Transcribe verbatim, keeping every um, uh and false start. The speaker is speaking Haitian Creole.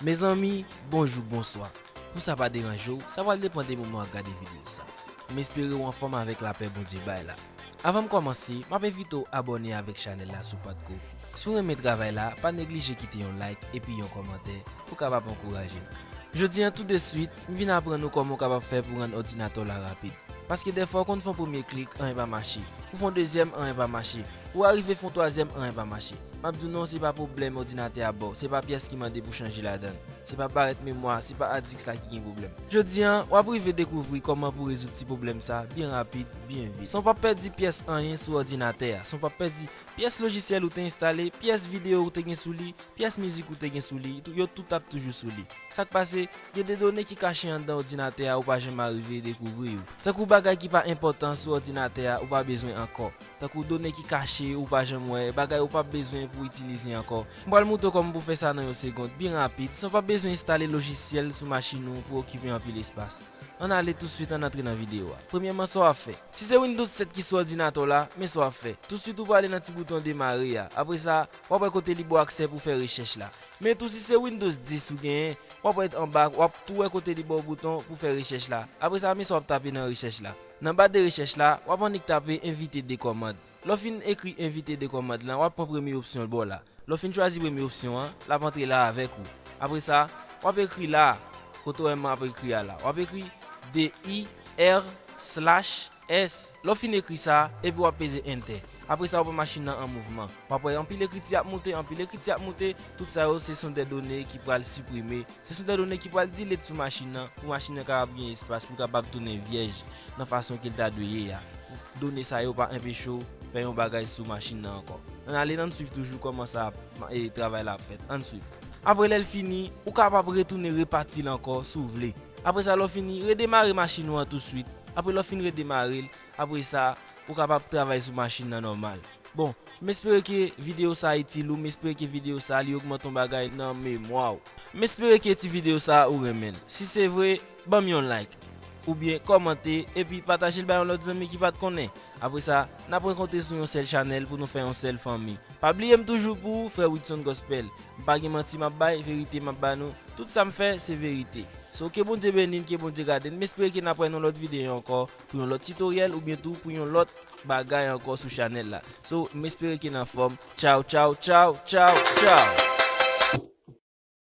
Mezanmi, bonjou, bonswa. Pou sa pa deranje w, sa pral depann de moman w ap gade videyo sa. M espere w anfòm avèk lapè Bondye bay la. Avan m kòmanse, m ap envite w abòne avèk chanèl la si w pa t ko. Si w renmen travay la, pa neglije kite yon like epi yon kòmantè pou w kapab ankouraje m. Jodi a tou de swit, m vin aprann ou kòman w kapab fè pou rann òdinatè w la rapid. Paske dèfwa w konn fè yon premye klik, anyen pa mache. Ou fè yon dezyèm, anyen pa mache. Ou arive fè yon twazyèm, anyen pa mache. M ap di w non, se pa pwoblèm òdinatè a ba w, se pa pyès ki mande pou chanje ladan l. Se pa barèt memwa, se pa hard disk la ki gen pwoblèm. Jodi a, w ap rive dekouvri kòman pou rezoud ti pwoblèm sa byen rapid, byen vit. San w p ap pèdi pyès anyen sou òdinatè a, san w p ap pèdi pyès lojisyèl ou te enstale, pyès videyo ou te gen sou li, pyès mizik ou te gen sou li, tou- yo tout ap toujou sou li. Sa k pase, gen de done ki kache anndan òdinatè a ou pa janm arive dekouvri yo. Tankou bagay ki pa enpòtan sou òdinatè a ou pa bezwen ankò. Tankou done ki kache ou pa janm wè, bagay ou p ap bezwen pou itilize ankò. M pral montre w kòman pou fè sa nan yon segond, byen rapid, san w p ap bezwen enstale lojisyèl sou machin ou pou okipe anpil espas. Ann ale touswit, ann antre nan videyo a. Premyèman, sa w ap fè. Si se Windows sèt ki sou òdinatè w la, men sa w ap fè. Touswit ou prale nan ti bouton demare a. Apre sa, w ap wè kote li ba w aksè pou fè rechèch la. Men tou si se Windows dis ou genyen, w ap wè anba, w ap tou wè kote li ba w bouton pou fè rechèch la. Apre sa, men sa w ap tape nan rechèch la. Nan ba de rechèch la, w ap annik tape envite de kòmand. Lè w fin ekri envite de kòmand lan, w ap pran premye opsyon l ba w la. Lè w fin chwazi premye opsyon an, l ap antre la avèk ou. Apre sa, w ap ekri la, kote w wè m ap ekri a la. W ap ekri D I R slash S. Lè w fin ekri sa, epi w ap peze Enter. Apre sa, w pran machin nan an mouvman. W ap wè anpil ekriti ap moute, anpil ekriti ap moute. Tout sa yo, se son de done ki pral siprime. Se son de done ki pral delete sou machin nan, pou machin nan kapab gen espas, pou kapab tounen vyèj nan fason ke l ta dwe ye a. Done sa yo pa enpeche w fè yon bagay sou machin nan ankò. Ann ale, ann swiv toujou kòman sa ap, e, travay la ap fèt. Ann swiv. Apre lè l fini, ou kapab retounen repati l ankò si w vle. Apre sa, lè w fini, redemare machin ou an touswit. Apre lè w fin redemare l, apre sa, ou kapab travay sou machin nan nòmal. Bon, m espere ke videyo sa itil ou, m espere ke videyo sa li ogmante yon bagay nan memwa w. M espere ke ti videyo sa ou renmen l. Si se vre, ban m yon like, oubyen kòmante, epi pataje l bay yon lòt zanmi ki pa t konnen. Apre sa, n ap rankontre sou yon sèl chanèl pou nou fè yon sèl fanmi. Pa bliye m toujou pou ou, frè Widson Gospel. M pa gen manti m ap bay, verite m ap ba nou. Tout sa m fè, se verite. So, ke Bondye beni n, ke Bondye gade n. M espere ke n ap wè nan lòt videyo ankò, pou yon lòt titoryèl, oubyen tou pou yon lòt bagay ankò sou chanèl la. So, m espere ke n anfòm. Tchaw, tchaw, tchaw, tchaw, tchaw.